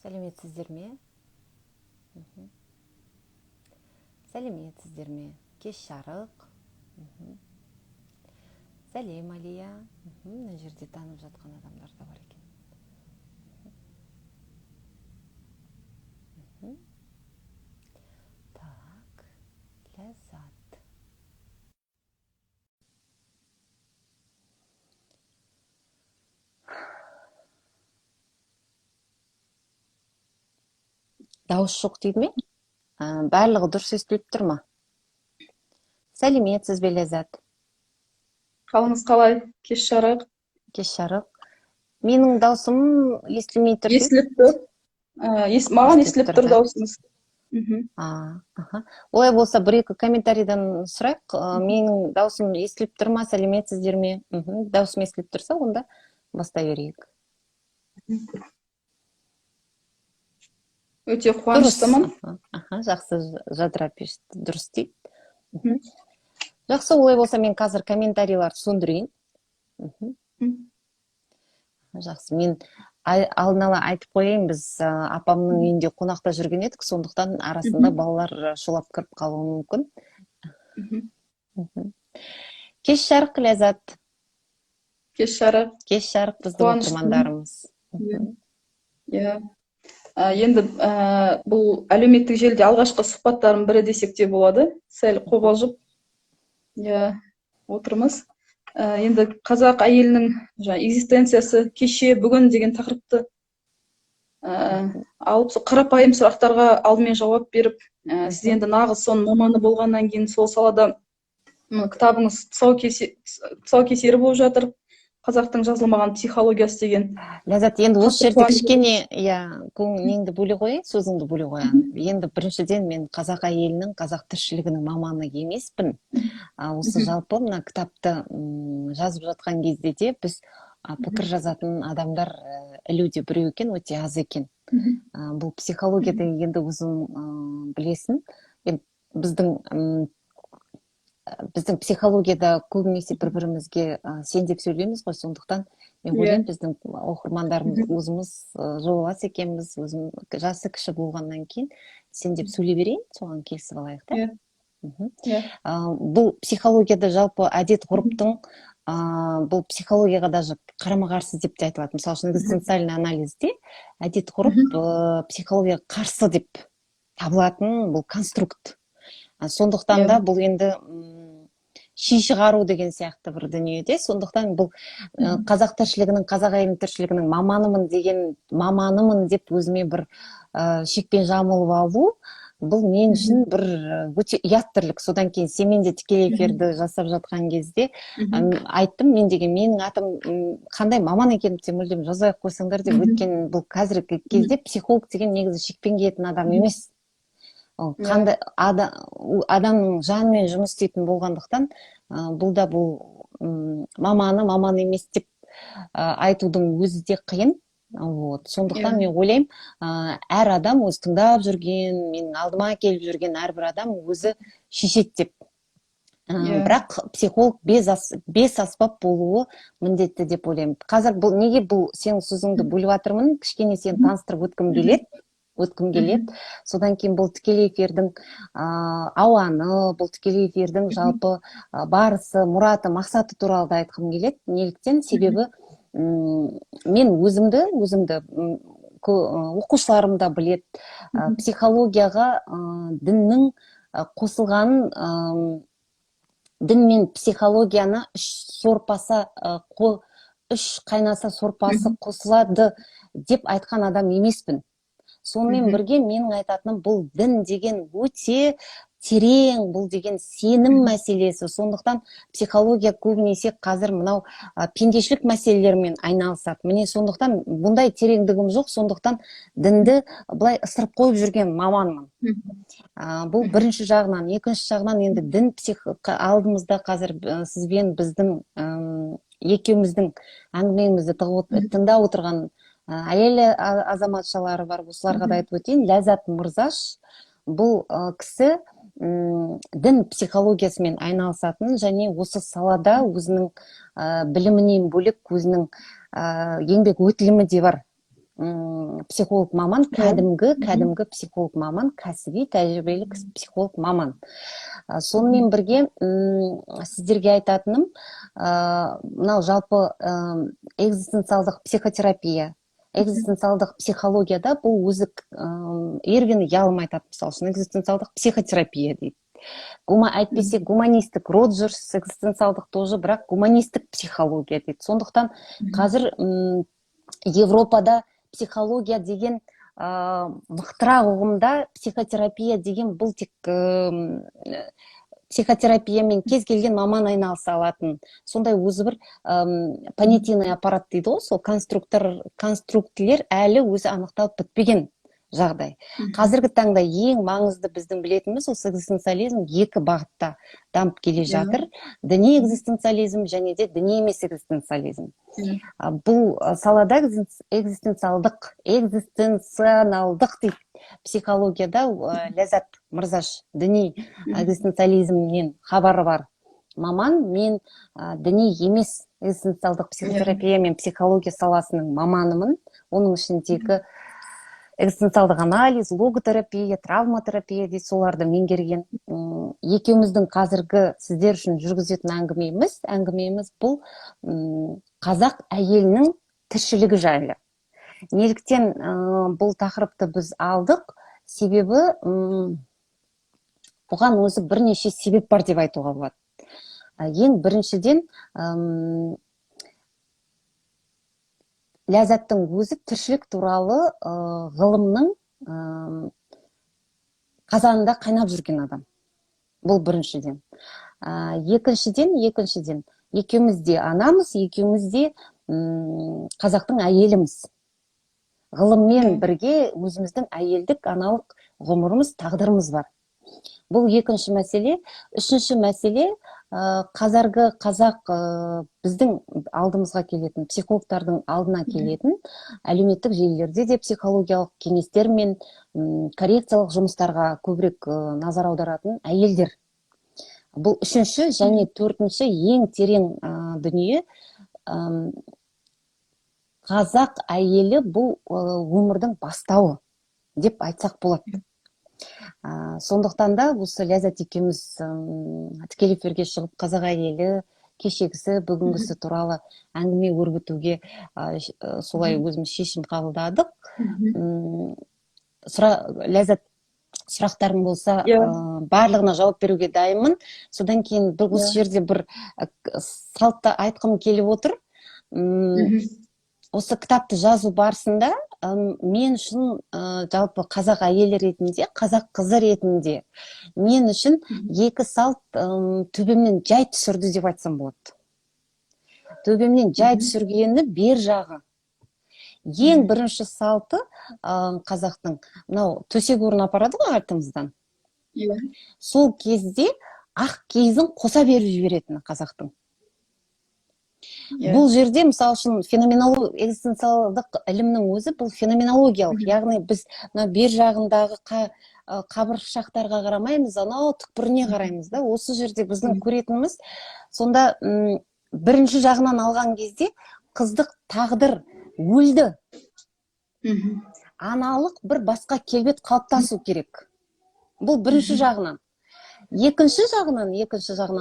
Сәлеметсіздер ме? Сәлеметсіздер ме? Кеш жарық. Сәлем, Алия. Мына жерде танып жатқан адамдар да бар екен. Так, Ләззат. Дауыс жоқ дейді ме? Барлығы дұрыс естіліп тұр ма? Сәлеметсіз бе, Ләззат? Қалыңыз қалай? Кеш жарық. Кеш жарық. Менің даусым естілмей тұр. Естіліп тұр. Маған естіліп тұр даусыңыз. Олай болса, бір-екі комментарийдан сұрайық. Менің даусым естіліп тұр ма? Сәлеметсіздер ме? Даусым естіліп тұрса, онда бастай берейік. Өте қуаныштымын. Аха, жақсы, Жадыра пишет, дұрыс дейді. Жақсы, олай болса, мен қазір комментарийларды сөндірейін. Жақсы, мен алдын ала айтып қояйын, біз апамның үйінде қонақта жүрген едік, сондықтан арасында балалар шулап кіріп қалуы мүмкін. Кеш жарық, Ләззат. Кеш жарық. Кеш жарық, біздің оқырмандарымыз. Иә. Енді бұл әлеуметтік желіде алғашқы сұхбаттардың бірі десек те болады. Сәл қобалжып, иә, отырмыз. Енді қазақ әйелінің жаңа экзистенциясы кеше, бүгін деген тақырыпты алып, сол қарапайым сұрақтарға алдымен жауап беріп, сіз енді нағыз соның маманы болғаннан кейін сол салада кітабыңыз тұсаукесері болып жатыр. Қазақтың жазылмаған психологиясы деген. Ләззат, енді осы жерде кішкене, иә, неңді бөле қояйын, сөзіңді бөле қояйын. Енді біріншіден, мен қазақ әйелінің, қазақ тіршілігінің маманы емеспін. Осы жалпы мына кітапты жазып жатқан кезде де біз пікір жазатын адамдар ілуде біреу екен, өте аз екен. Бұл психология дегенді өзің білесің. Енді біздің психологияда көбінесе бір-бірімізге сен деп сөйлейміз ғой, сондықтан мен ойлаймын, біздің оқырмандарымыз өзіміз жолығас екенбіз, өзім жасы кіші болғаннан кейін сен деп сөйлей берейін, соған келісіп алайық та. Бұл психологияда жалпы әдет ғұрыптың, бұл психологияға даже қарама-қарсы деп те айтылады. Мысалы үшін, экзистенциальный анализде әдет ғұрып психологияға қарсы деп табылатын бұл конструкт. Сондықтан да бұл енді ши шығару деген сияқты бір дүниеде. Сондықтан бұл қазақ тіршілігінің, қазақ әйелінің тіршілігінің маманымын деген, маманымын деп өзіме бір шекпен жамылып алу, бұл мен үшін бір өте ұят тірлік. Содан кейін сенімен де тікелей эфирді жасап жатқан кезде айттым, мен деген менің атым қандай маман екенімді де мүлдем жазбай ақ қойсаңдар деп, өйткені бұл қазіргі кезде психолог деген негізі шекпен киетін адам емес. Қандай адамның жанымен жұмыс істейтін болғандықтан, бұл да бұл маманы маман емес деп айтудың өзі де қиын. Вот. Сондықтан мен ойлаймын, әр адам өзі тыңдап жүрген, менің алдыма келіп жүрген әрбір адам өзі шешеді деп. Бірақ психолог бес аспап болуы міндетті деп ойлаймын. Қазір бұл неге бұл сенің сөзіңді бөліп жатырмын, кішкене сені таныстырып өткім келеді. Өткім келеді. Содан кейін бұл тікелей эфирдің ауаны, бұл тікелей эфирдің жалпы барысы, мұраты, мақсаты туралы да айтқым келеді. Неліктен? Себебі мен өзімді, оқушыларым да біледі. Психологияға діннің қосылғанын, дін мен психологияны үш сорпаса, үш қайнаса сорпасы қосылады деп айтқан адам емеспін. Сонымен бірге менің айтатыным, бұл дін деген өте терең, бұл деген сенім мәселесі. Сондықтан психология көбінесе қазір мынау пендешілік мәселелерімен айналысады. Міне, сондықтан бұндай тереңдігім жоқ, сондықтан дінді былай ысырып қойып жүрген маманмын. Бұл бірінші жағынан. Екінші жағынан, енді дін алдымызда қазір сізбен біздің екеуміздің әңгімемізді тыңдап отырған әйел азаматшалары бар, осыларға да айтып өтейін. Ләззат Мырзаш бұл кісі дін психологиясымен айналысатын және осы салада өзінің білімінен бөлек өзінің еңбек өтілімі де бар. Психолог маман, кәдімгі психолог маман, кәсіби тәжірибелі психолог маман. Сонымен бірге сіздерге айтатыным, мынау жалпы экзистенциалдық психотерапия, экзистенциалдық психологияда бұл өзі Эрвин Ялом айтады, мысалы үшін, экзистенциалдық психотерапия дейді. Әйтпесе гуманистік Роджерс экзистенциалдық тоже, бірақ гуманистік психология дейді. Сондықтан қазір Европада психология деген мықтырақ ұғымда, психотерапия деген бұл тек психотерапиямен кез келген маман айналыса алатын сондай өзі бір понятийный аппарат дейді ғой, сол конструктілер әлі өзі анықталып бітпеген жағдай. Қазіргі таңда ең маңызды біздің білетініміз, осы экзистенциализм екі бағытта дамып келе жатыр: діни экзистенциализм және де діни емес экзистенциализм. Бұл салада экзистенциалдық, экзистенционалдық дейді психологияда Ләззат Мырзаш діни экзистенциализмнен хабары бар маман, мен діни емес экзистенциалдық психотерапия мен психология саласының маманымын. Оның ішіндегі экзистенциалдық анализ, логотерапия, травматерапия дейді, соларды меңгерген. Екеуміздің қазіргі сіздер үшін жүргізетін әңгімеміз бұл қазақ әйелінің тіршілігі жайлы. Неліктен бұл тақырыпты біз алдық? Себебі бұған өзі бірнеше себеп бар деп айтуға болады. Ең біріншіден, Ләззаттың өзі тіршілік туралы ғылымның қазанында қайнап жүрген адам, бұл біріншіден. Екіншіден, екеуміз де анамыз, екеуміз де қазақтың әйеліміз. Ғылыммен бірге өзіміздің әйелдік, аналық ғұмырымыз, тағдырымыз бар. Бұл екінші мәселе. Үшінші мәселе, қазіргі қазақ, біздің алдымызға келетін, психологтардың алдына келетін, әлеуметтік желілерде де психологиялық кеңестер мен коррекциялық жұмыстарға көбірек назар аударатын әйелдер. Бұл үшінші. Және төртінші, ең терең дүние, қазақ әйелі бұл өмірдің бастауы деп айтсақ болады. Сондықтан да осы Ләззат екеуміз тікелей эфирге шығып, қазақ әйелі кешегісі, бүгінгісі туралы әңгіме өрбітуге солай өзіміз шешім қабылдадық. Ләззат, сұрақтарың болса, Иә. Барлығына жауап беруге дайынмын. Содан кейін бір осы жерде бір салтты айтқым келіп отыр. Осы кітапты жазу барысында мен үшін, жалпы қазақ әйелі ретінде, қазақ қызы ретінде, мен үшін екі салт төбемнен жай түсірді деп айтсам болады. Төбемнен жай түсіргені бер жағы. Ең бірінші салты, қазақтың мынау төсек орын апарады ғой артымыздан. Сол кезде ақ киізін қоса беріп жіберетіні қазақтың. Бұл жерде, мысалы үшін, экзистенциалдық ілімнің өзі бұл феноменологиялық, яғни біз мына бер жағындағы қабыршақтарға қарамаймыз, анау түкпіріне қараймыз да. Осы жерде біздің көретініміз сонда, бірінші жағынан алған кезде қыздық тағдыр өлді, аналық бір басқа келбет қалыптасу керек. Бұл бірінші жағынан. Екінші жағынан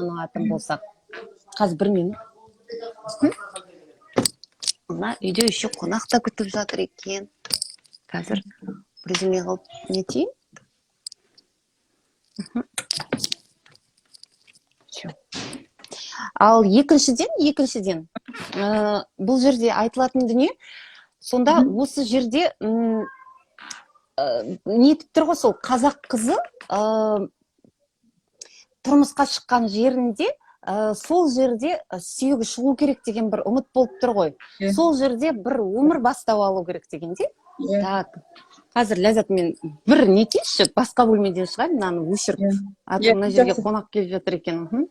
алатын болсақ, қазір, бір минут. Мына үйде еще қонақ та күтіп жатыр екен. Қазір бірдеме қылып нетейін. Всё. Ал екіншіден, бұл жерде айтылатын дүние сонда осы жерде нетіп тұр ғой, сол қазақ қызы тұрмысқа шыққан жерінде, сол жерде сүйегі шығу керек деген бір үміт болып тұр ғой. Сол жерде бір өмір бастау алу керек дегенде. Так, қазір, Ләззат, мен бір нетейінші, басқа бөлмеден шығайын, мынаны өшіріп, а то мына жерге Жақсы. қонақ келіп жатыр екен.